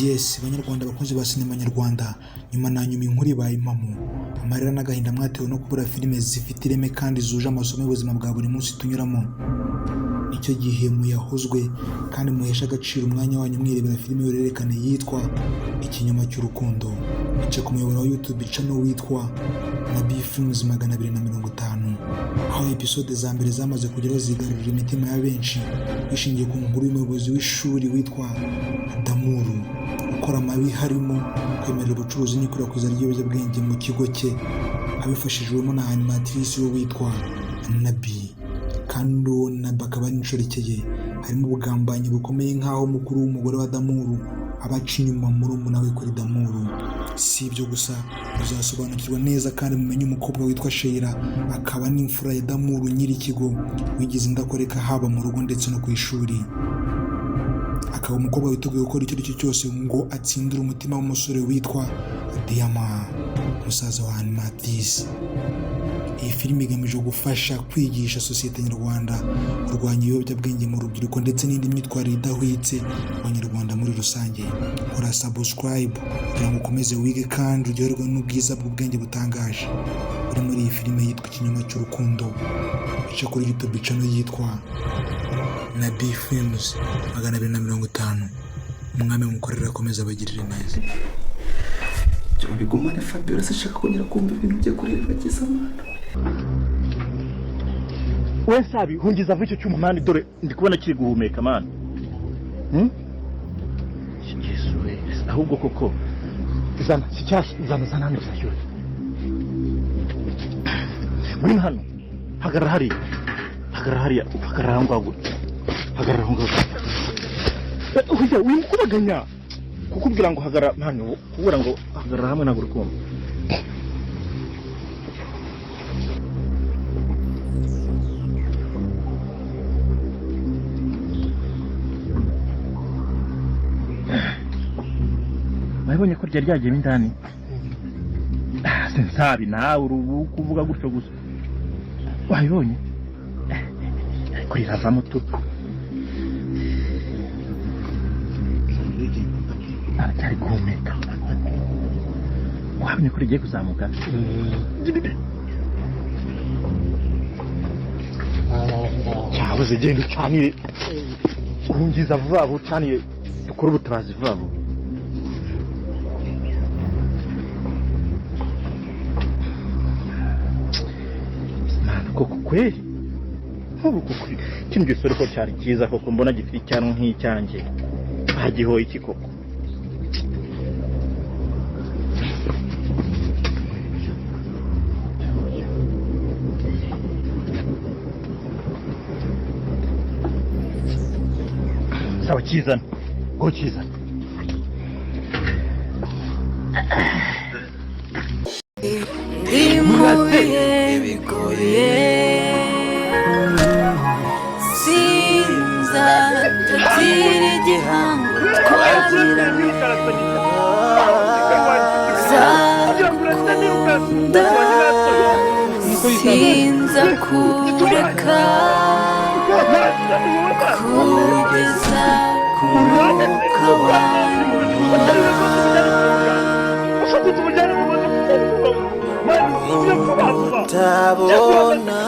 Yes, banyarwanda bakunzi ba sinema nyarwanda, nyuma na nyuma inkuru ibaye impamo. Amarira n'agahinda mwatewe no kubura filime zifite ireme kandi zuje amasomo y'ubuzima bwa buri munsi tunyuramo. Nicyo gihe muyahozwe kandi muheshe agaciro umwanya wanyu mwirebera filime y'uruhererekane yitwa Ikinyoma cy'Urukundo. Ica ku muyoboro wa YouTube channel witwa Nabi Films 250. Aho episode za mbere zamaze kugeraho zigarurira imitima ya benshi, bishingiye ku nkuru y'umuyobozi w'ishuri witwa Damuru, ukora amabi harimo kwemerera ubucuruzi n'ikwirakwiza ry'ibiyobyabwenge mu kigo cye, abifashijwemo na animatrice we witwa Nabi. Kandi uwo Nabi akaba ari inshoreke ye. Harimo ubugambanyi bukomeye nk'aho mukuru w'umugore wa Damuru aba aca inyuma murumuna we kuri Damuru. Si ibyo gusa, muzasobanukirwa neza kandi mumenye umukobwa witwa Sheila, akaba n'imfura ya Damuru nyir'ikigo, wigize indakoreka haba mu rugo ndetse no ku ishuri. Akaba umukobwa witeguye gukora icyo ari cyo cyose ngo atsindire umutima w'umusore witwa Diyama, musaza wa animatrice. Iyi filime igamije gufasha kwigisha sosiyete nyarwanda kurwanya ibiyobyabwenge mu rubyiruko ndetse n'indi myitwarire idahwitse mu banyarwanda muri rusange. Kora subscribe kugira ngo ukomeze wige kandi uryoherwe n'ubwiza bw'ubwenge butangaje buri muri iyi filime yitwa Ikinyoma cy'Urukundo. Ica kuri YouTube channel yitwa Nabi Films 250. Umwami mukorera akomeza abagirire neza. Bigumane Fabiola, sinshaka kongera kumva ibintu bye kuri bageze amana. We nsabi, hungiza ava icyo cyuma man, dore ndi kubona kiri guhumeka man. Yesu we, ahubwo koko zana si cyashya, zana zana hano kirashyushye. Ngwino hano, hagarara hariya, hagarara hariya, hagarara aho ngaho gutya, hagarara aho ngaho gutya. Oya, wimukubaganya kukubwira ngo hagarara hano, kukubwira ngo hagarara hamwe, ntabwo uri kumva. Wabonye ko ryari ryagiyemo indani? Ah, sinsabi nawe urubu kuvuga gutyo gusa. Wabibonye? Ariko riravamo tu. Aracyari guhumeka. Wabonye ko rigiye kuzamuka? Cyabuze, genda ucanire. Uhungiza vuba vuba ucanire, dukore ubutabazi vuba vuba. Mana, koko kweli nk'ubu koko kino gisore ko cyari cyiza koko, mbona gifite icyanwa nk'icyanjye, bagihoye iki koko? Sawa, kizana ngo kizana. Ndi mu bihe bigoye, sinzatatira igihango twagiranye. Nzagukunda, sinzakureka kugeza ku mwuka wa nyuma. Utabona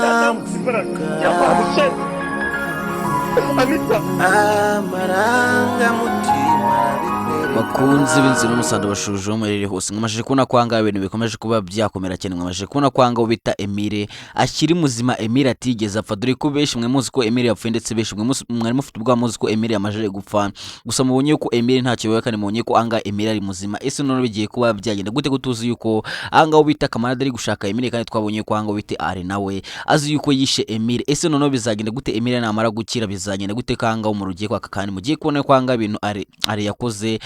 amarangamutima arabikwereka. Bakunzi b'inzira n'umusando bashuje muherereye hose, mwamashije kubona ko ahangaha ibintu bikomeje kuba byakomera cyane. Mwamashije kubona ko ahangaha bita Emile akiri muzima, Emile atigeze apfa, dore ko benshi mwe muzi ko Emile yapfuye, ndetse benshi mwe mwari mufite ubwoba muzi ko Emile yamajije gupfa. Gusa mubonye ko Emile ntacyo yabaye kandi mubonye ko ahangaha Emile ari muzima. Ese none bigiye kuba byagenda gute ko tuzi yuko ahangaha bita Kamarade ari gushaka Emile, kandi twabonye ko ahangaha bita Ari nawe azi yuko yishe Emile? Ese noneho bizagenda gute Emile namara gukira? Bizagenda gute ko ahangaha umuriro ugiye kwaka, kandi mugiye kubona ko ahangaha ibintu Ari yakoze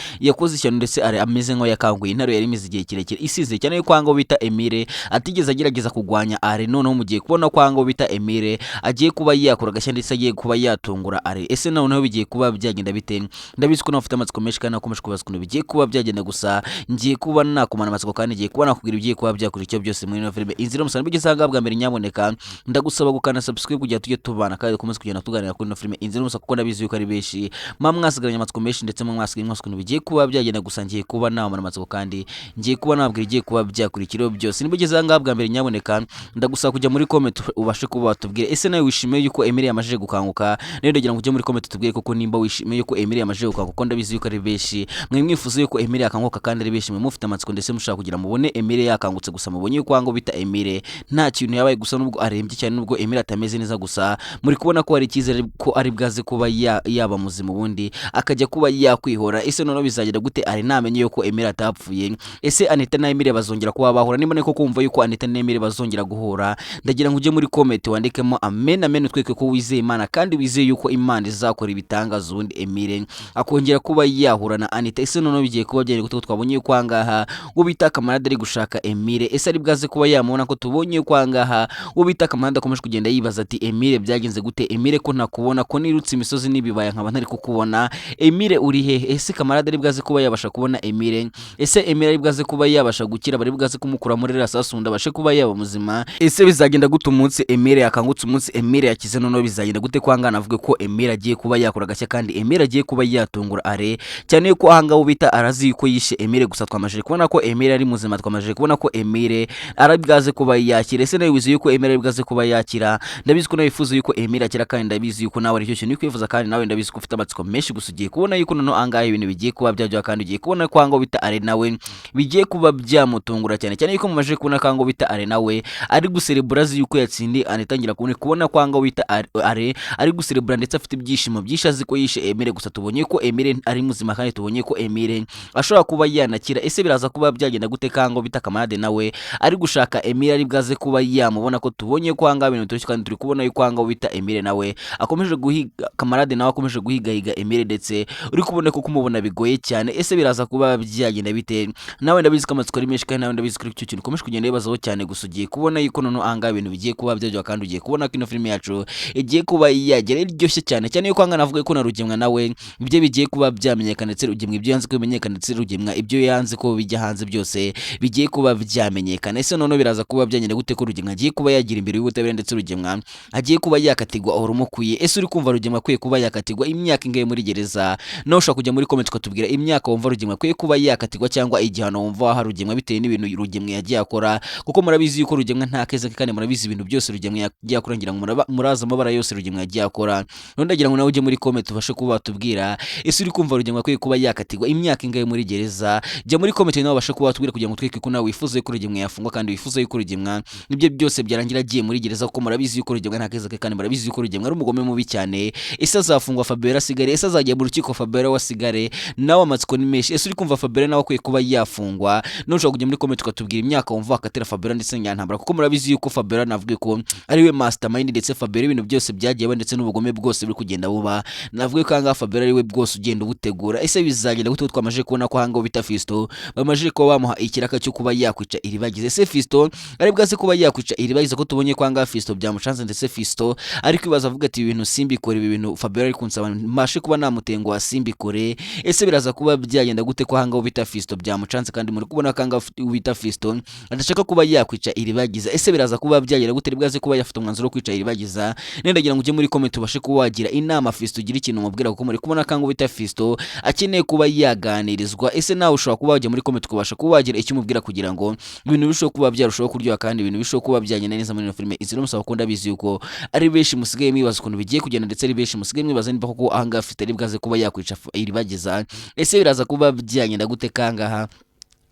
ishyano, ndetse Ari ameze nk'aho yakanguye intare yari imaze igihe kirekire isize cyane, yuko ahangaha bita Emile atigeze agerageza kurwanya Ari. Noneho mugiye kubona ko ahangaha bita Emile agiye kuba yakora agashya, ndetse agiye kuba yatungura Ari. Ese noneho bigiye kuba byagenda bite? Ndabizi ko nawe ufite amatsiko menshi kandi nakomeje kubaza ukuntu bigiye kuba byagenda. Gusa ngiye kuba nakumana amatsiko kandi ngiye kuba nakubwira ibigiye kuba byakora icyo byose muri ino filime Inzira y'Umusaraba. Bigeze ahangaha bwa mbere, nyaboneka ndagusaba gukanda subscribe kugira tujye tubana kandi dukomeze kugenda tuganira kuri ino filime Inzira y'Umusaraba, kuko ndabizi yuko ari benshi muba mwasigaranye amatsiko menshi, ndetse muba mwasigaye mwasi ukuntu bigiye kuba byagenda. Gusa ngiye kuba namara amatsiko kandi ngiye kuba nabwira igiye kuba byakurikiraho byose. Niba ugeze aha ngaha bwa mbere, nyaboneka ndagusaba kujya muri comment ubashe kuba watubwira ese nawe wishimiye yuko Emile yamajije gukanguka. Rero ndagira ngo ujye muri comment tubwire koko nimba wishimiye yuko Emile yamajije gukanguka, kuko ndabizi yuko ari benshi mwe mwifuza yuko Emile yakanguka, kandi ari benshi mwe mufite amatsiko ndetse mushaka kugira mubone Emile yakangutse. Gusa mubonye yuko ahangaha bita Emile nta kintu yabaye, gusa nubwo arembye cyane, nubwo Emile atameze neza, gusa muri kubona ko hari icyizere ko ari bwaze kuba yaba muzima ubundi akajya kuba yakwihora. Ese noneho bizagenda gute ari namenye yuko Emile atapfuye? Ese Anita na Emile bazongera kuba bahura? Niba niko kumva yuko Anita na Emile bazongera guhura, ndagira ngo ujye muri comment wandikemo amen amen, utwereke ko wizeye Imana kandi wizeye yuko Imana izakora ibitangaza ubundi Emile akongera kuba yahura na Anita. Ese noneho bigiye kuba byari gute ko twabonye yuko ahangaha uwo bita Kamarade ari gushaka Emile? Ese ari bwaze kuba yamubona ko tubonye yuko ahangaha uwo bita Kamarade akomeje kugenda yibaza ati Emile byagenze gute? Emile ko ntakubona, ko nirutse imisozi n'ibibaya nkaba ntari kukubona, Emile uri hehe? Ese Kamarade ari bwaze kuba yabasha kubona Emile? Ese Emile ari bwaze kuba yabasha gukira? Bari bwaze kumukura muri ririya sasunda abashe kuba yaba muzima? Ese bizagenda gute umunsi Emile yakangutse, umunsi Emile yakize? Noneho bizagenda gute ko ahangaha navuge ko Emile agiye kuba yakora agashya kandi Emile agiye kuba yatungura are cyane yuko ahangaha bita arazi yuko yishe Emile? Gusa twamajije kubona ko Emile ari muzima, twamajije kubona ko Emile ari bwaze kuba yakira. Ese nawe wize yuko Emile ari bwaze kuba yakira? Ndabizi ko nawe wifuza yuko Emile akira, kandi ndabizi yuko nawe aricyo kintu uri kwifuza, kandi nawe ndabizi ko ufite amatsiko menshi. Gusa ugiye kubona yuko noneho ahangaha ibintu bigiye kuba byaryoha, kandi ugiye kubona ko ahangaha bita are nawe bigiye kuba byamutungura cyane cyane yuko mumaze kubona ko ahangaha bita are nawe ari guserebura azi yuko yatsindiye Anita. Ngira kubona ko ahangaha bita are ari guserebura ndetse afite ibyishimo byinshi azi ko yishe Emile. Gusa tubonye ko Emile ari muzima kandi tubonye ko Emile ashobora kuba yanakira. Ese biraza kuba byagenda gute kango bita Kamarade nawe ari gushaka Emile, ari bwaze kuba yamubona ko tubonye ko ahangaha ibintu bitoroshye, kandi turi kubona yuko ahangaha bita Emile nawe akomeje guhiga Kamarade, nawe akomeje guhigahiga Emile, ndetse uri kubona ko kumubona bigoye cyane. Ese biraza kuba byagenda bite? Nawe ndabizi ko amatsiko ari menshi, kandi nawe ndabizi ko icyo kintu ukomeje kugenda wibazaho cyane. Gusa ugiye kubona yuko noneho ahangaha ibintu bigiye kuba byaryoha, kandi ugiye kubona ko ino filime yacu igiye kuba yagera iryoshye cyane cyane yuko ahangaha navuga ko na Rugemwa nawe ibyo bigiye kuba byamenyekana, ndetse Rugemwa ibyo yanze ko bimenyekana, ndetse Rugemwa ibyo yanze ko bijya hanze byose bigiye kuba byamenyekana. Ese noneho biraza kuba byagenda gute ko Rugemwa agiye kuba yagira imbere y'ubutabera, ndetse Rugemwa agiye kuba yakatirwa urumukwiye? Ese uri kumva Rugemwa akwiye kuba yakatirwa imyaka ingahe muri gereza? Nawe ushobora kujya muri comment ukatubwira imyaka wumva Rugemwa akwiye kuba yakatirwa, cyangwa igihano wumva waha Rugemwa bitewe n'ibintu Rugemwa yagiye akora, kuko murabizi yuko Rugemwa nta keza ke, kandi murabizi ibintu byose Rugemwa yagiye akora. Ngira ngo murazi amabara yose Rugemwa yagiye akora. None ndagira ngo nawe ujye muri comment ubashe kuba watubwira ese uri kumva Rugemwa akwiye kuba yakatirwa imyaka ingahe muri gereza? Jya muri comment nawe ubashe kuba watubwira kugira ngo twereke ko nawe wifuza yuko Rugemwa yafungwa, kandi wifuza yuko Rugemwa nibyo byose byarangira agiye muri gereza, kuko murabizi yuko Rugemwa nta keza ke, kandi murabizi yuko Rugemwa ari umugome mubi cyane. Ese azafungwa Fabiola asigare? Ese azajya mu rukiko Fabiola wasigare? Nawe amatsiko ni menshi. Ese uri kumva Fabiola nawe akwiye kuba yafungwa? Nawe ushobora kujya muri comment ukatubwira imyaka wumva wakatira Fabiola ndetse na Nyantambara, kuko murabizi yuko Fabiola navuga ko ari we mastermind, ndetse Fabiola ibintu byose byagiye biba ndetse n'ubugome bwose buri kugenda buba, navuga ko ahangaha Fabiola ari we bwose ugenda ubutegura. Ese bizagenda gute ko twamaze kubona ko ahangaha bita Fisto bamaze kuba bamuha ikiraka cyo kuba yakwica Iribagiza? Ese Fisto ari bwaze kuba yakwica Iribagiza ko tubonye ko ahangaha Fisto byamucanze, ndetse Fisto ari kwibaza avuga ati ibi bintu simbikore, ibi bintu Fabiola ari kunsaba mbashe kuba namutenguha simbikore. Ese biraza kuba byagenda gute ko ahangaha bita Fisto byamucanze, kandi muri kubona ko ahangaha bita Fisto adashaka kuba yakwica Iribagiza? Ese biraza kuba byagenda gute bwaze kuba yafata umwanzuro wo kwica Iribagiza? Nenda ngo ujye muri comment ubashe kuba wagira inama Fisto, ugira ikintu umubwira, kuko muri kubona ko ahangaha bita Fisto akeneye kuba yaganirizwa. Ese nawe ushobora kuba wajya muri comment ukabasha kuba wagira icyo umubwira kugira ngo ibintu birusheho kuba byarushaho kuryoha, kandi ibintu birusheho kuba byagenda neza muri ino filime. Izi musaba ko ndabizi yuko ari benshi musigaye mwibaza ukuntu bigiye kugenda, ndetse ari benshi musigaye mwibaza niba koko ahangaha Fisto ari bwaze kuba yakwica Iribagiza. Ese biraza kuba byagenda gute kangaha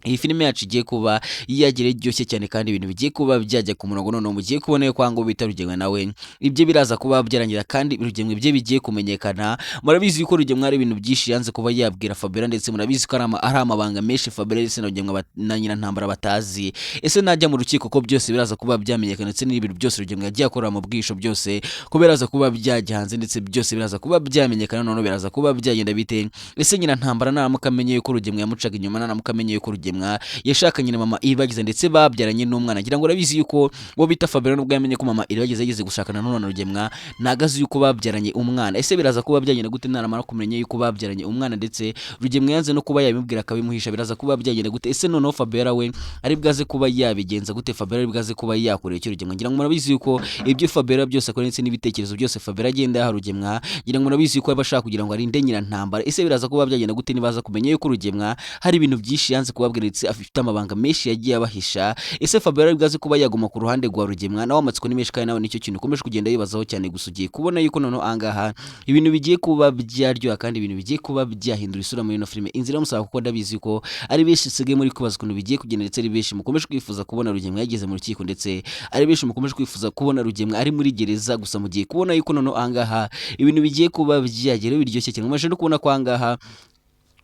iyi filime yacu igiye kuba yagira iryoshye cyane, kandi ibintu bigiye kuba byajya ku murongo? Noneho mugiye kubona yuko ahangaha bita Rugemwe nawe ibyo biraza kuba byarangira, kandi Rugemwe ibyo bigiye kumenyekana. Murabizi yuko Rugemwe hari ibintu byinshi yanze kuba yabwira Fabiola, ndetse murabizi ko ari amabanga menshi Fabiola ndetse na Rugemwe na Nyirantambara batazi. Ese najya mu rukiko ko byose biraza kuba byamenyekana, ndetse n'ibintu byose Rugemwe yagiye akorera mu bwisho byose ko biraza kuba byajya hanze, ndetse byose biraza kuba byamenyekana? Noneho biraza kuba byagenda bite? Ese Nyirantambara naramuka amenye yuko Rugemwe yamucaga inyuma, naramuka amenye yuko Rugemwe Rugemwa yashakanye na mama Iribagiza ndetse babyaranye n'umwana. Ngira ngo urabizi yuko uwo bita Fabiola nubwo yamenye ko mama Iribagiza yigeze gushakana n'umwana Rugemwa, ntago azi yuko babyaranye umwana. Ese biraza kuba byagenda gute naramara kumenya yuko babyaranye umwana ndetse Rugemwa yanze no kuba yabimubwira akabimuhisha? Biraza kuba byagenda gute? Ese noneho Fabiola we ari bwaze kuba yabigenza gute? Fabiola ari bwaze kuba yakorera icyo Rugemwa? Ngira ngo murabizi yuko ibyo Fabiola byose akora ndetse n'ibitekerezo byose Fabiola agenda yaha Rugemwa, ngira ngo murabizi yuko aba ashaka kugira ngo arinde nyirantambara. Ese biraza kuba byagenda gute nibaza kumenya yuko Rugemwa hari ibintu byinshi yanze kubabwira ndetse afite amabanga menshi yagiye abahisha? Ese Fabiola ari bwaze kuba yaguma ku ruhande rwa Rugemwa? Nawe amatsiko ni menshi kandi nawe nicyo kintu ukomeje kugenda yibazaho cyane. Gusa ugiye kubona yuko noneho ahangaha ibintu bigiye kuba byaryoha kandi ibintu bigiye kuba byahindura isura muri ino filime Inzira y'Umusaraba, kuko ndabizi ko ari benshi nsigaye muri kubaza ukuntu bigiye kugenda, ndetse ari benshi mukomeje kwifuza kubona Rugemwa yageze mu rukiko, ndetse ari benshi mukomeje kwifuza kubona Rugemwa ari muri gereza. Gusa mugiye kubona yuko noneho ahangaha ibintu bigiye kuba byagera biryoshye cyane. Mumaze no kubona ko ahangaha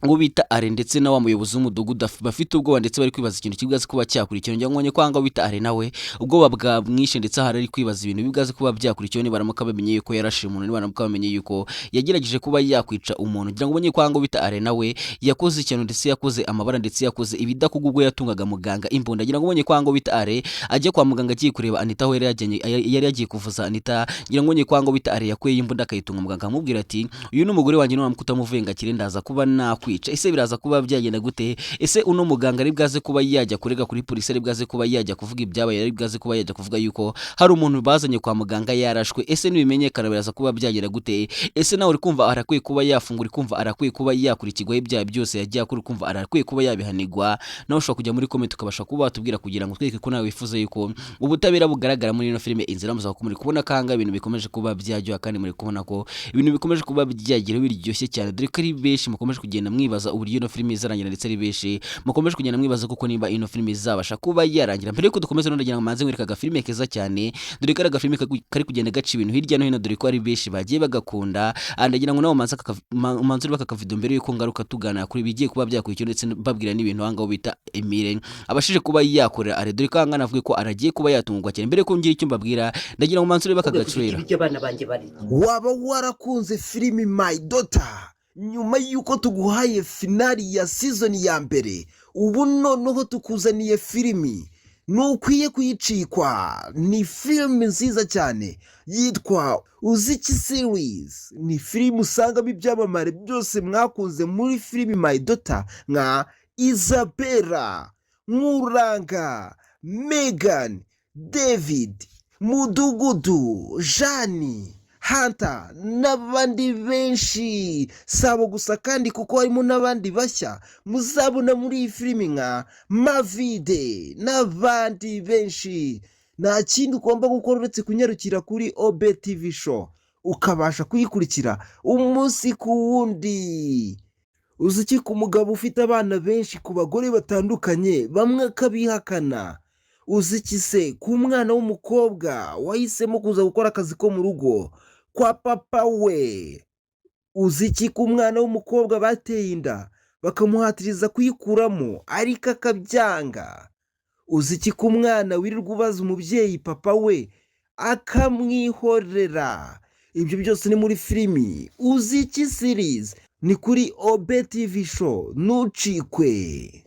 ngo bita Are ndetse na wa muyobozi w'umudugudu bafite ubwoba ndetse bari kwibaza ikintu kibwaze kuba cyakurikiye. Ngira ngo mbonye ko ahangaha bita Are nawe ubwoba bwa mwinshi ndetse ahari ari kwibaza ibintu bibwaze kuba byakurikiye nibaramuka bamenye yuko yarashe umuntu, nibaramuka bamenye yuko yagerageje kuba yakwica umuntu. Ngira ngo mbonye ko ahangaha bita Are nawe yakoze ikintu ndetse yakoze amabara ndetse yakoze ibidakorwa ubwo yatungaga muganga imbunda. Ngira ngo mbonye ko ahangaha bita Are ajya kwa muganga agiye kureba Anita aho yari yajyanye, yari yagiye kuvuza Anita. Ngira ngo mbonye ko ahangaha bita Are yakuyeyo imbunda akayitunga muganga, akamubwira ati uyu ni umugore wanjye, nuramuka utamuvuye ngo akire ndaza kuba nakwica. Ese biraza kuba byagenda gute? Ese uno muganga ari bwaze kuba yajya kurega kuri polisi, ari bwaze kuba yajya kuvuga ibyabaye, ari bwaze kuba yajya kuvuga yuko hari umuntu bazanye kwa muganga yarashwe? Ese nibimenyekana biraza kuba byagenda gute? Ese nawe uri kumva arakwiye kuba yafungura, uri kumva arakwiye kuba yakurikirwaho ibyaha byose yagiye akora, uri kumva arakwiye kuba yabihanirwa? Nawe ushobora kujya muri comment ukabasha kuba watubwira kugira ngo twereke ko nawe wifuza yuko ubutabera bugaragara muri ino filime Inzira y'Umusaraba, kuko muri kubona ko ahangaha ibintu bikomeje kuba byaryoha kandi muri kubona ko ibintu bikomeje kuba byagira biryoshye cyane, dore ko ari benshi mukomeje kugenda mwibaza uburyo ino filime izarangira, ndetse ari benshi mukomeje kugenda mwibaza kuko niba ino filime izabasha kuba yarangira. Mbere yuko dukomeza rero, ndagira ngo manze nkwereke agafilime keza cyane, dore ko ari agafilime kari kugenda gaca ibintu hirya no hino, dore ko ari benshi bagiye bagakunda. Ndagira ngo nawe umanze urebe aka kavido mbere yuko ngaruka tuganira kuri bigiye kuba byakurikiye, ndetse mbabwira n'ibintu ahangaha bita Emile abashije kuba yakorera Are, dore ko ahangaha navuga ko aragiye kuba yatungurwa cyane. Mbere yuko ngira icyo mbabwira, ndagira ngo umanze urebe aka gatrailer. Ibyo abana banjye barya. Waba warakunze filimi My Daughter? Nyuma y'uko tuguhaye finale ya season ya mbere, ubu noneho tukuzaniye filimi ntukwiye kuyicikwa. Ni filimi nziza cyane yitwa Uziki Series. Ni filimi usangamo ibyamamare byose mwakunze muri filimi My Daughter nka Isabella, Nkuranga, Megan, David, Mudugudu, Jani, Hanta n'abandi benshi. Si abo gusa kandi, kuko harimo n'abandi bashya muzabona muri iyi filimi nka Mavide n'abandi benshi. Nta kindi ugomba gukora uretse kunyarukira kuri Obe TV Show ukabasha kuyikurikira umunsi ku wundi. Uzi iki ku mugabo ufite abana benshi ku bagore batandukanye, bamwe akabihakana? Uzi iki se ku mwana w'umukobwa wahisemo kuza gukora akazi ko mu rugo kwa papa we? Uzi iki ku mwana w'umukobwa bateye inda bakamuhatiriza kuyikuramo ariko akabyanga? Uzi iki ku mwana wirirwa ubaza umubyeyi papa we akamwihorera? Ibyo byose ni muri filimi Uzi iki Series, ni kuri Obe TV Show, ntucikwe.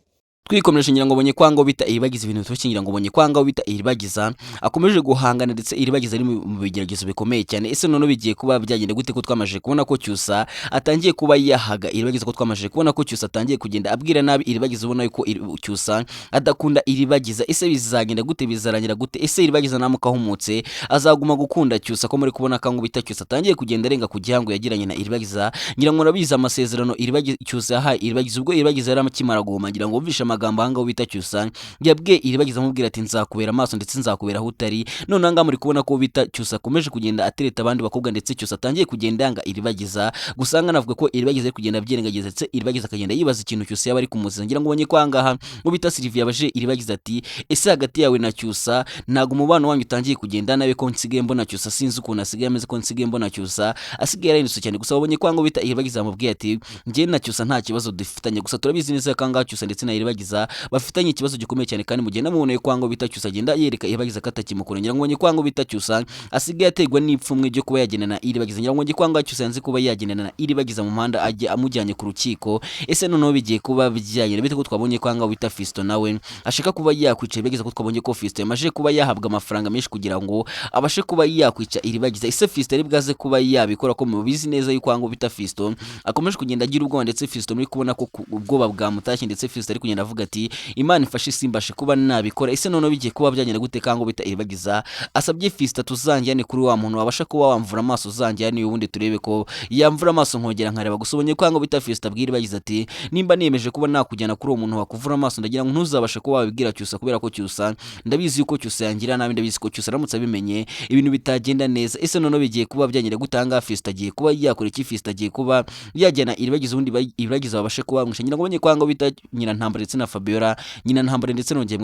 Twikomeje, ngira ngo ubonye ko bita Iribagiza ibintu bitoroshye. Ngira ngo ubonye ko bita Iribagiza akomeje guhangana, ndetse Iribagiza ari mu bigeragezo bikomeye cyane. Ese noneho bigiye kuba byagenda gute, ko twamaze kubona ko Cyusa atangiye kuba yahaga Iribagiza, ko twamaze kubona ko Cyusa atangiye kugenda abwira nabi Iribagiza, ubona yuko Cyusa adakunda Iribagiza? Ese bizagenda gute? Bizarangira gute? Ese Iribagiza namuka ahumutse azaguma gukunda Cyusa, ko muri kubona ko bita Cyusa atangiye kugenda arenga ku gihango yagiranye na Iribagiza? Ngira ngo murabizi amasezerano Iribagiza Cyusa yahaye Iribagiza ubwo Iribagiza yari akimara guhuma. Ngira ngo wumvishe amagambo ahangaha bita Cyusa yabwiye Iribagiza, amubwira ati nzakubera amaso ndetse nzakubera aho utari. None ahangaha muri kubona ko bita Cyusa akomeje kugenda atereta abandi bakobwa, ndetse Cyusa atangiye kugenda yanga Iribagiza. Gusa ahangaha navuga ko Iribagiza ari kugenda abyirengagiza, ndetse Iribagiza akagenda yibaza ikintu Cyusa yaba ari kumuziza. Ngira ngo ubonye ko ahangaha ngo bita Sylvie yabaje Iribagiza ati ese hagati yawe na Cyusa ntabwo umubano wanyu utangiye kugenda nabi, ko nsigaye mbona Cyusa sinzi ukuntu asigaye ameze, ko nsigaye mbona Cyusa asigaye yarahindutse cyane? Gusa wabonye ko ahangaha bita Iribagiza yamubwiye ati njye na Cyusa nta kibazo dufitanye. Gusa turabizi neza ko ahangaha Cyusa ndetse na Iribagiza Iribagiza bafitanye ikibazo gikomeye cyane, kandi mugenda muboneye ko ngo bita Cyusa agenda yereka Iribagiza ko atakimukunda. Ngira ngo mbonye ko ngo bita Cyusa asigaye aterwa n'ipfunwe ryo kuba yagendana na Iribagiza. Ngira ngo mbonye ko ngo Cyusa yanze kuba yagendana na Iribagiza mu muhanda ajye amujyanye ku rukiko. Ese noneho bigiye kuba byagenda bite ko twabonye ko ngo bita Fisto nawe ashaka kuba yakwica Iribagiza, ko twabonye ko Fisto yamaze kuba yahabwa amafaranga menshi kugira ngo abashe kuba yakwica Iribagiza? Ese Fisto ari bwaze kuba yabikora, ko mubizi neza yuko ngo bita Fisto akomeje kugenda agira ubwoba, ndetse Fisto muri kubona ko ubwoba bwamutashye, ndetse Fisto ari kugenda avuga ati Imana ifashe simbashe kuba nabikora. Ese noneho bigiye kuba byagenda gute kango bita Iribagiza asabye Fisto tuzanjyane kuri wa muntu wabasha kuba wamvura amaso, uzanjyane ubundi turebe ko yamvura amaso nkongera nkareba. Gusa ubonye ko ngo bita Fisto abwira Iribagiza ati nimba niyemeje kuba nakujyana kuri uwo muntu wakuvura amaso, ndagira ngo ntuzabashe kuba wabibwira Cyusa, kubera ko Cyusa ndabizi yuko Cyusa yangira nabi, ndabizi ko Cyusa aramutse abimenye ibintu bitagenda neza. Ese noneho bigiye kuba byagenda gutanga Fisto agiye kuba yakora iki? Fisto agiye kuba yajyana Iribagiza ubundi Iribagiza babashe kuba bamwisha. Ngira ngo bonye kwanga bita Nyirantambara ndetse na Fabiola, Nyirantambara ndetse nongeye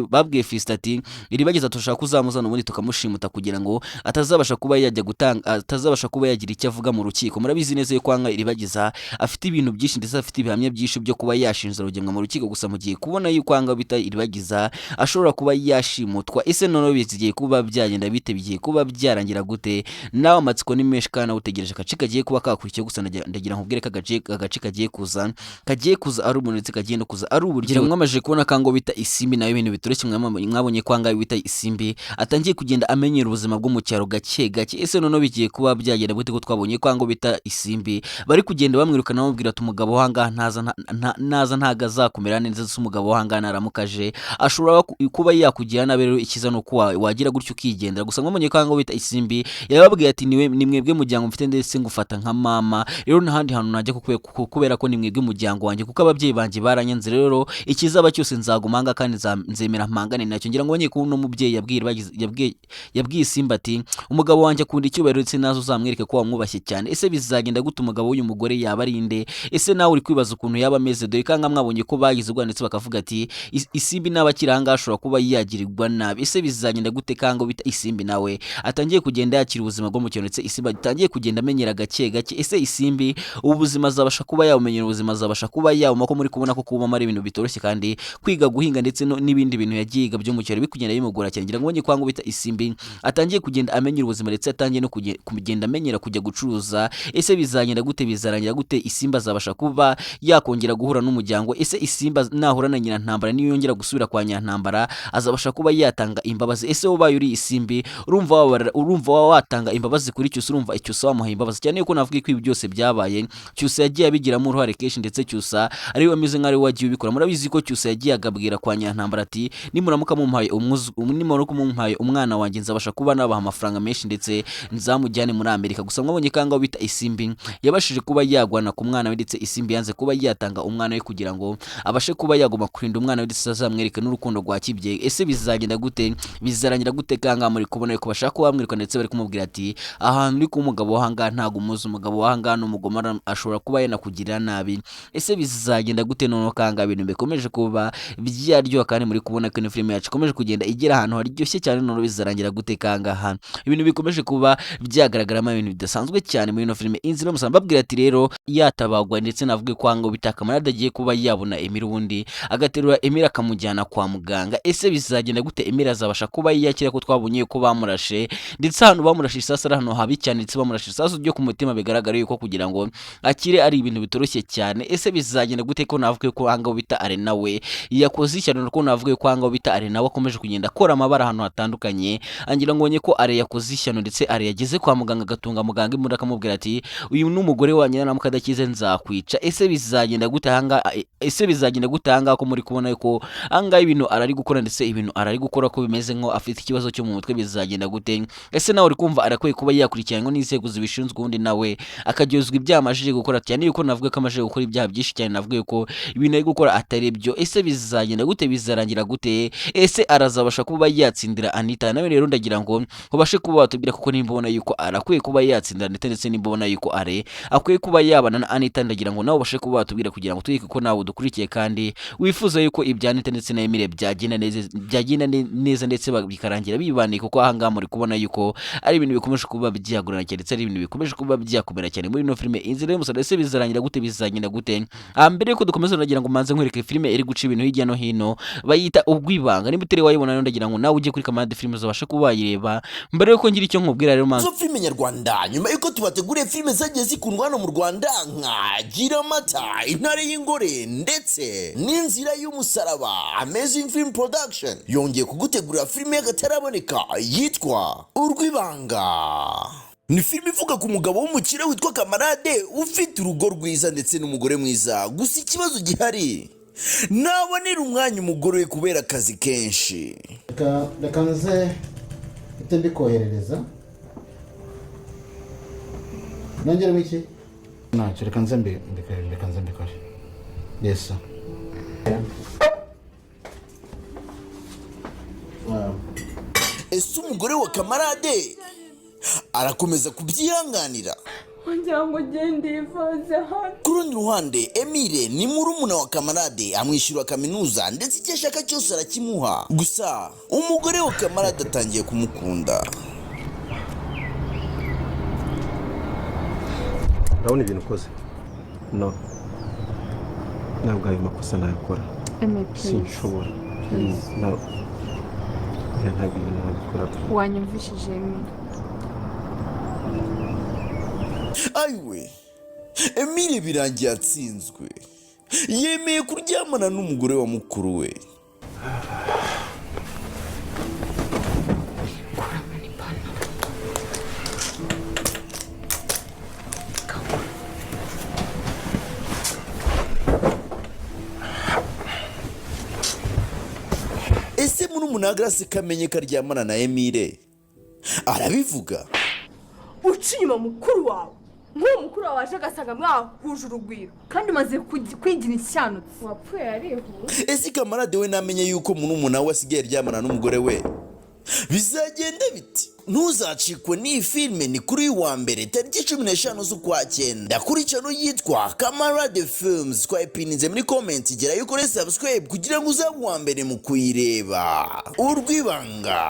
babwiye Fisto ati Iribagiza turashaka kuzamuzana ubundi tukamushimuta kugira ngo atazabasha kuba yajya gutanga, atazabasha kuba yagira icyo avuga mu rukiko. Murabizi neza yuko kwanga Iribagiza afite ibintu byinshi ndetse afite ibihamya byinshi byo kuba yashinja Rugemwa mu rukiko. Gusa mugiye kubona yuko kwanga bita Iribagiza ashobora kuba yashimutwa. Ese noneho bigiye kuba byagenda bite? Bigiye kuba byarangira gute? Nawe amatsiko ni menshi kandi nawe utegereje agace kagiye kuba kakurikiye. Gusa ndagira nkubwire ko agace kagiye kuza ari umuntu, ndetse kagiye no kuza ari uburyo. Mwamaze kubona kango bita Isimbi nawe ibintu bitoroshye. Mwabonye ko ahangaha bita Isimbi atangiye kugenda amenyera ubuzima bwo mu cyaro gake gake. Ese noneho bigiye kuba byagenda gute ko twabonye ko ngo bita Isimbi bari kugenda bamwirukana, bamubwira ati umugabo w'ahangaha ntaza ntago azakumera neza, se umugabo w'ahangaha naramukaje ashobora kuba yakugira nabi, rero ikiza ni uko wagira gutyo ukigendera. Gusa mwabonye ko ahangaha bita Isimbi yababwiye ati niwe ni mwebwe muryango mfite, ndetse ngufata nka mama, rero nta handi hantu najya kubera ko ni mwebwe muryango wanjye, kuko ababyeyi banjye baranyanze, rero ikizaba cyose nzaguma ahangaha kandi nzemera mpangane nacyo. Ngira ngo bonye ko uno mubyeyi yabwiye Isimbi ati umugabo wanjye akunda icyubahiro, ndetse nazo uzamwereke ko wamwubashye cyane. Ese bizagenda gute? Umugabo w'uyu mugore yaba ari nde? Ese nawe uri kwibaza ukuntu yaba ameze? Dore kanga mwabonye ko bagize ubwoba ndetse bakavuga ati Isimbi naba akiri ahangaha ashobora kuba yagirirwa nabi. Ese bizagenda gute kanga bita Isimbi nawe atangiye kugenda yakira ubuzima bwo mu cyaro, ndetse Isimbi atangiye kugenda amenyera gake gake? Ese Isimbi ubu buzima azabasha kuba yabumenyera? Ubuzima azabasha kuba yabuma, ko muri kubona ko kubamo ari ibintu bitoroshye, kandi kwiga guhinga ndetse n'ibindi bintu yagiye yiga byo mu cyaro bikugenda bimugora cyane. Ngira ngo ubonye ko bita Isimbi atangiye kugenda amenyera ubuzima, ndetse atangiye no kugenda amenyera kujya gucuruza. Ese bizagenda gute? Bizarangira gute? Isimbi azabasha kuba yakongera guhura n'umuryango? Ese Isimbi nahura na Nyirantambara, niyo yongera gusubira kwa Nyirantambara, azabasha kuba yatanga imbabazi? Ese ubaye uri Isimbi, urumva waba watanga imbabazi kuri Cyusa? Urumva Cyusa wamuha imbabazi? Cyane yuko navuga ko ibi byose byabaye Cyusa yagiye abigiramo uruhare kenshi, ndetse Cyusa ari we ameze nk'aho ari we wagiye ubikora. Murabizi ko Cyusa yagiye agabwira kwa Nyirantambara ati nimuramuka mumpaye umwana wanjye nzabasha kuba nabaha amafaranga menshi ndetse nzamujyane muri Amerika. Gusa mwabonye ko ahangaha bita Isimbi yabashije kuba yagwana ku mwana we, ndetse Isimbi yanze kuba yatanga umwana we kugira ngo abashe kuba yaguma kurinda umwana we, ndetse azamwereke n'urukundo rwa kibyeyi. Ese bizagenda gute? Bizarangira gute? Kanga muri kubona ko bashaka kuba bamwiruka, ndetse bari kumubwira ati ahantu uri kuba umugabo w'ahangaha ntabwo umuzi, umugabo w'ahangaha ni umugome, ashobora kuba yanakugirira nabi. Ese bizagenda gute noneho kanga ibintu bikomeje kuba byaryoha, kandi muri kubona ko ino filime yacu ikomeje kugenda igera ahantu haryoshye cyane? Noneho bizarangira gute kangaha ibintu bikomeje kuba byagaragaramo ibintu bidasanzwe cyane muri ino filime Inzira y'Umusaraba? Mbabwira ati rero yatabagwa, ndetse navuge ko ngo bita Kamarade agiye kuba yabona Emile, ubundi agaterura Emile akamujyana kwa muganga. Ese bizagenda gute? Emile azabasha kuba yakira, ko twabonye ko bamurashe, ndetse ahantu bamurashe isasu ari ahantu habi cyane, ndetse bamurashe isasu ryo ku mutima, bigaragara yuko kugira ngo akire ari ibintu bitoroshye cyane. Ese bizagenda gute ko navuge ko ahangaha bita Arena we yakoze ishyano, ko navuge ko ahangaha bita Arena we akomeje kugenda akora amabara ahantu hatandukanye? Angira ngo ko Are yakoze ishyano, ndetse Are yageze kwa muganga agatunga muganga imbunda akamubwira ati uyu ni umugore wanjye, naramuka adakize nzakwica. Ese bizagenda gute ahangaha? Ese bizagenda gute ahangaha ko muri kubona ko ahangaha ibintu arari gukora, ndetse ibintu arari gukora ko bimeze nko afite ikibazo cyo mu mutwe? Bizagenda gute? Ese nawe uri kumva arakwiye kuba yakurikiranwa n'inzego zibishinzwe, ubundi nawe akaryozwa ibyaha amajije gukora? Cyane yuko navuga ko amajije gukora ibyaha byinshi cyane, navuga ko ibintu ari gukora atari byo. Ese bizagenda gute? Bizarangira gute? Ese arazabasha kuba yatsindira Anita nawe? Rero ndagira ngo ubashe kuba watubwira kuko nimba ubona yuko arakwiye kuba yatsindira Anita, ndetse nimba ubona yuko are akwiye kuba yabana na Anita, ndagira ngo nawe ubashe kuba watubwira kugira ngo twereke ko nawe udukurikiye kandi wifuza yuko ibya Anita ndetse na Emile byagenda neza, ndetse bikarangira bibaniye, kuko ahangaha muri kubona yuko ari ibintu bikomeje kuba byagorana cyane, ndetse ari ibintu bikomeje kuba byakomera cyane muri ino filime Inzira y'Umusaraba. Ese bizarangira gute? Bizagenda gute? Mbere yuko dukomeza, ndagira ngo manze nkwereke filime. Filime iri guca ibintu hirya no hino bayita Urwibanga. Niba utari wayibona rero, ndagira ngo nawe ujye kuri Kamarade Films ubashe kuba wayireba. Mbere yuko ngira icyo nkubwira rero, manza Zo filime nyarwanda, nyuma y'uko tubateguriye filime zagiye zikundwa hano mu Rwanda nka Gira Amata, Intare y'Ingore ndetse n'Inzira y'Umusaraba, Amazing Film Production yongeye kugutegurira filime y'akataraboneka yitwa Urwibanga. Ni filime ivuga ku mugabo w'umukire witwa Kamarade, ufite urugo rwiza ndetse n'umugore mwiza. Gusa ikibazo gihari, ntabonera umwanya umugore we kubera akazi kenshi. Reka nze mpite mbikoherereza. Nongeremo iki? Ntacyo, reka nze mbikore, reka nze mbikore. Yes sir. Wow. Ese umugore wa Kamarade arakomeza kubyihanganira? Wagira ngo ugende yivanze hano. Ku rundi ruhande, Emile ni murumuna wa Kamarade, amwishyura kaminuza ndetse icyo ashaka cyose arakimuha. Gusa umugore wa Kamarade atangiye kumukunda. Urabona ibintu ukoze? No, ntabwo ayo makosa nayakora. Eme, please. Sinshobora. Please. No. Oya, ntabwo ibintu nabikora. Wanyumvishije, Emi? Ayiwe, Emile birangiye atsinzwe, yemeye kuryamana n'umugore wa mukuru we. Kuramo n'ipantaro. Ese murumuna wa Grace kamenye ko aryamana na Emile, arabivuga? Uca inyuma mukuru wawe, nk'uwo mukuru wawe waje agasanga mwahuje urugwiro, Kandi umaze kwigira inshyanutsi. Wapfuye yarihuse. Ese Kamarade we namenye yuko murumuna we asigaye aryamana n'umugore we, bizagenda biti? Ntuzacikwe n'iyi filime. Ni kuri uyu wa mbere tariki 15 z'ukwa 9 kuri channel yitwa Kamarade Films. Twayipininze muri comment. Gerayo ukore subscribe kugira ngo uzabe uwa mbere mu kuyireba. Urwibanga.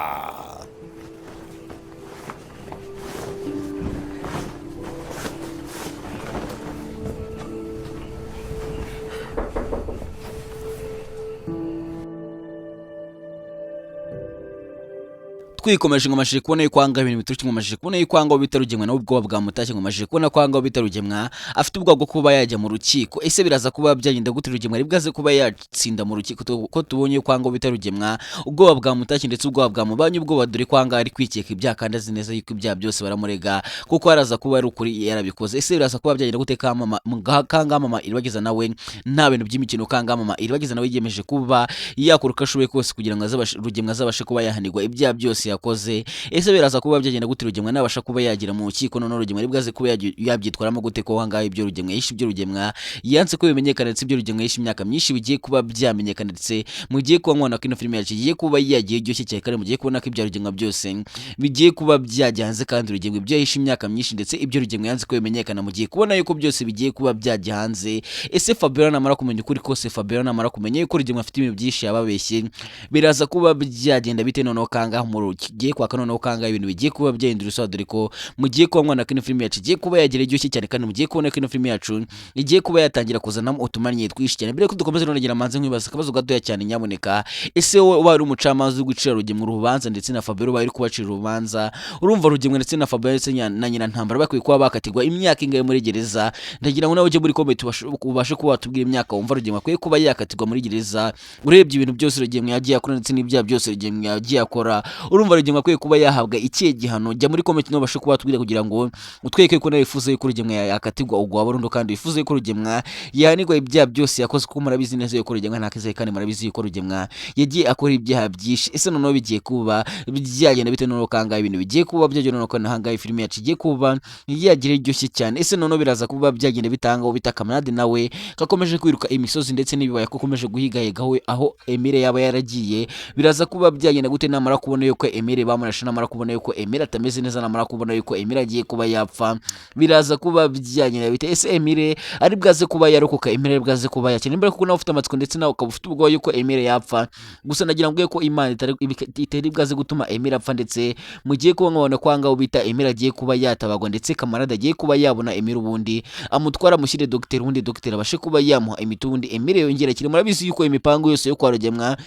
Twikomeje ngo amashije kubona yuko ahangaha ibintu biturutse, ngo amashije kubona yuko ahangaha bita Rugemwa nawe ubwoba bwamutashye, ngo amashije kubona ko ahangaha bita Rugemwa afite ubwoba bwo kuba yajya mu rukiko. Ese biraza kuba byagenda gute? Rugemwa ari bwaze kuba yatsinda mu rukiko? Ko tubonye yuko ahangaha bita Rugemwa ubwoba bwamutashye ndetse ubwoba bwamubanye ubwoba, dore ko ahangaha ari kwikeka ibyaha kandi azi neza yuko ibyaha byose baramurega kuko araza kuba ari ukuri yarabikoze. Ese biraza kuba byagenda gute? Kamama kangamama Iribagiza nawe nta bintu by'imikino. Kangamama Iribagiza nawe yiyemeje kuba yakora uko ashoboye kose kugira ngo Rugemwa azabashe kuba yahanirwa ibyaha byose yakoze. Ese biraza kuba byagenda gute Rugemwa nabasha kuba yagira mu rukiko? Noneho Rugemwa ari bwaze kuba yabyitwaramo gute, ko ahangaha ibyo Rugemwa yishe, ibyo Rugemwa yanze ko bimenyekana, ndetse ibyo Rugemwa yishe imyaka myinshi bigiye kuba byamenyekana? Ndetse mugiye kuba mubona ko ino filime yacu igiye kuba yagiye iryoshye cyane, kandi mugiye kubona ko ibya Rugemwa byose bigiye kuba byajya hanze, kandi Rugemwa ibyo yahishe imyaka myinshi ndetse ibyo Rugemwa yanze ko bimenyekana, mugiye kubona yuko byose bigiye kuba byajya hanze. Ese Fabiola namara kumenya ukuri kose, Fabiola namara kumenya yuko Rugemwa afite ibintu byinshi yababeshye, biraza kuba byagenda bite? Noneho kangaha umuriro kigiye kwaka, noneho kangaha ibintu bigiye kuba byahindura isura, dore ko mugiye kuba mubona ko ino filime yacu igiye kuba yagira iryoshye cyane, kandi mugiye kubona ko ino filime yacu igiye kuba yatangira kuzanamo utumanye twinshi cyane. Mbere yuko dukomeza, nongera manze nkwibaza akabazo gatoya cyane nyaboneka. Ese wowe ubaye uri umucamanza uri gucira Rugemwa urubanza ndetse na Fabiola ubaye uri kubacira urubanza, urumva Rugemwa ndetse na Fabiola ndetse na nyina Ntambara bakwiye kuba bakatirwa imyaka ingahe muri gereza? Ndagira ngo nawe ujye muri comment ubashe kuba watubwira imyaka wumva Rugemwa akwiye kuba yakatirwa muri gereza. Urebye ibintu byose Rugemwa yagiye akora ndetse n'ibyaha byose Rugemwa yagiye akora, urumva Rugemwa akwiye kuba yahabwa ikihe gihano? Jya muri comment nawe ubashe kuba watubwira kugira ngo utwereke ko nawe wifuza yuko Rugemwa yakatirwa ugwa burundu, kandi wifuza yuko Rugemwa yahanirwa ibyaha byose yakoze, kuko murabizi neza yuko Rugemwa nta kizere, kandi murabizi yuko Rugemwa yagiye akora ibyaha byinshi. Ese noneho bigiye kuba byagenda bite? Noneho kangahe ibintu bigiye kuba byagenda? Noneho kangahe filime yacu igiye kuba yagira iryoshye cyane? Ese noneho biraza kuba byagenda bitanga uwo bita Kamarade nawe kakomeje kwiruka imisozi ndetse n'ibibaya, ko akomeje guhigahiga aho Emile yaba yaragiye, biraza kuba byagenda gute namara kubona yuko Emile Emile bamurashe, namara kubona yuko Emile atameze neza, namara kubona yuko Emile agiye kuba yapfa, biraza kuba byanyina bite? Ese Emile ari bwaze kuba yarokoka? Emile ari bwaze kuba yakira? Nimba kuko nawe ufite amatsiko ndetse nawe ukaba ufite ubwoba yuko Emile yapfa, gusa nagira ngo ko Imana itari bwaze gutuma Emile apfa, ndetse mugiye kuba mwabona ko ahangaha bita Emile agiye kuba yatabagwa, ndetse kamarade agiye kuba yabona Emile, ubundi amutwara amushyire dogiteri, ubundi dogiteri abashe kuba yamuha imiti, ubundi Emile yongera akire. Murabizi yuko imipango yose yo kwa Rugemwa,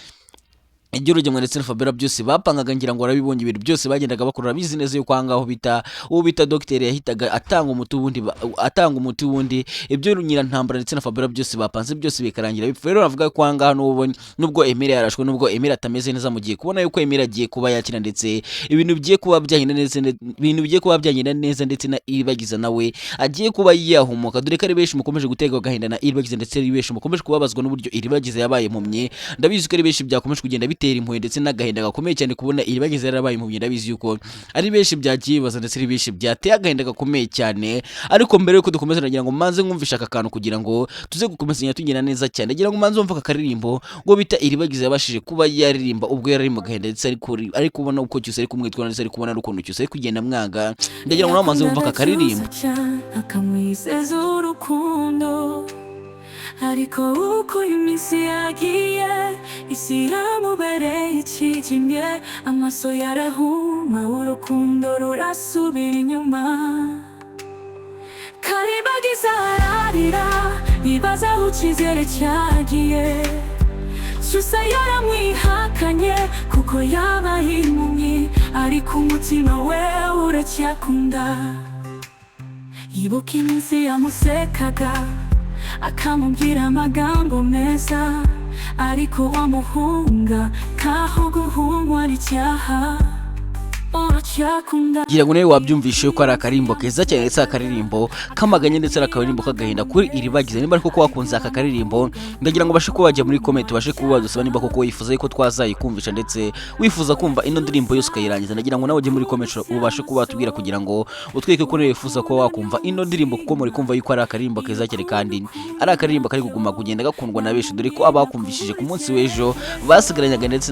ibyo Rugemwa ndetse na Fabiola byose bapangaga, ngira ngo warabibonye, ibintu byose bagendaga bakora. Urabizi neza yuko ahangaho bita uwo bita dogiteri yahitaga atanga umuti, ubundi atanga umuti, ubundi ibyo Nyirantambara ndetse na Fabiola byose bapanze byose bikarangira bipfa. Rero navuga ko ahangaha nubwo Emile yarashwe, nubwo Emile atameze neza, mugiye kubona yuko Emile agiye kuba yakira, ndetse ibintu bigiye kuba byagenda neza, ibintu bigiye kuba byagenda neza, ndetse na Iribagiza nawe agiye kuba yahumuka, dore ko ari benshi mukomeje guterwa agahinda na Iribagiza, ndetse ari benshi mukomeje kubabazwa n'uburyo Iribagiza yabaye impumyi. Ndabizi ko ari benshi byakomeje kugenda bitera impuhwe ndetse n'agahinda gakomeye cyane kubona Iribagiza yarabaye impumyi. Ndabizi yuko ari benshi byagiye bibaza, ndetse ari benshi byateye agahinda gakomeye cyane. Ariko mbere yuko dukomeza, nagira ngo manze mwumvishe aka kantu kugira ngo tuze gukomezanya tugenda neza cyane. Ndagira ngo manze wumve aka karirimbo ngo bita Iribagiza yabashije kuba yaririmba ubwo yari ari mu gahinda, ndetse ari kubona uko Cyusa ari kumwitwara, ndetse ari kubona n'ukuntu Cyusa ari kugenda mwanga. Ndagira ngo nawe manze wumve aka karirimbo. Akamwizeza urukundo, ariko uko iminsi yagiye isi iramubereye ikijimye, amaso yarahuma, urukundo rurasubira inyuma. Karibagiza ararira, yibaza aho icyizere cyagiye. Cyusa yaramwihakanye kuko yabaye impumyi, ariko umutima we uracyakunda. Yibuka iminsi yamusekaga, akamubwira amagambo meza, ariko wamuhunga kaho guhungwa ari icyaha. Uracyakunda. Ngira ngo nawe wabyumvishe ko ari akarimbo keza cyane, ndetse akaririmbo kamaganye, ndetse ari akaririmbo k'agahinda kuri Iribagiza. Niba ariko ko wakunze aka karirimbo, ndagira ngo ubashe kuba wajya muri comment, ubashe kuba wadusaba niba koko wifuza yuko twazayikumvisha, ndetse wifuza kumva ino ndirimbo yose ukayirangiza. Ndagira ngo nawe ujye muri comment ubashe kuba watubwira kugira ngo utwereke ko nawe wifuza kuba wakumva ino ndirimbo, kuko muri kumva yuko ari akaririmbo keza cyane, kandi ari akaririmbo kari kuguma kugenda gakundwa na benshi, dore ko abakumvishije ku munsi w'ejo basigaranyaga ndetse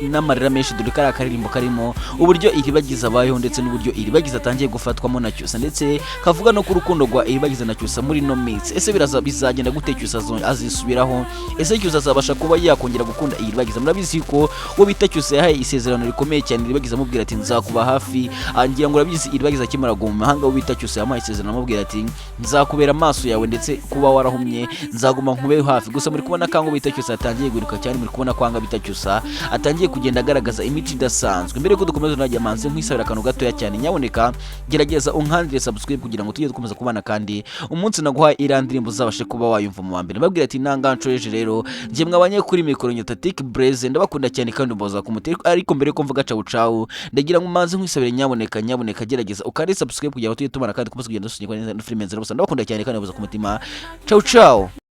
n'amarira menshi, dore ko ari akaririmbo karimo uburyo Iribagiza abayeho, ndetse n'uburyo Iribagiza atangiye gufatwamo na Cyusa, ndetse kavuga no ku rukundo rwa Iribagiza na Cyusa muri ino minsi. Ese biraza bizagenda gute? Cyusa azisubiraho? Ese Cyusa azabasha kuba yakongera gukunda Iribagiza? Murabizi ko uwo bita Cyusa yahaye isezerano rikomeye cyane Iribagiza, amubwira ati nzakuba hafi. Ngira ngo urabizi, Iribagiza akimara kuguma mu mahanga, uwo bita Cyusa yamuhaye isezerano amubwira ati nzakubera amaso yawe, ndetse kuba warahumye nzaguma nkube hafi. Gusa muri kubona ko bita Cyusa atangiye guhiruka cyane, muri kubona kwanga bita Cyusa atangiye kugenda agaragaza imico idasanzwe. Mbere yuko dukomeza, najya manze nkwisabira akantu gatoya cyane. Nyaboneka gerageza unkandire subscribe kugira ngo tujye dukomeza kubana, kandi umunsi naguhaye iriya ndirimbo uzabashe kuba wayumva mu wa mbere. Mbabwira ati nanga nshojeje. Rero njye mwabanye kuri mikoro Nyatatik Blaze, ndabakunda cyane kandi mboza ku mutima. Ariko mbere yuko mvuga cawu cawu, ndagira ngo manze nkwisabire, nyaboneka nyaboneka gerageza ukande subscribe kugira ngo tujye tubana, kandi dukomeze kugenda dusunikwa neza na filime nzira. Gusa ndabakunda cyane kandi mboza ku mutima. Cawu cawu.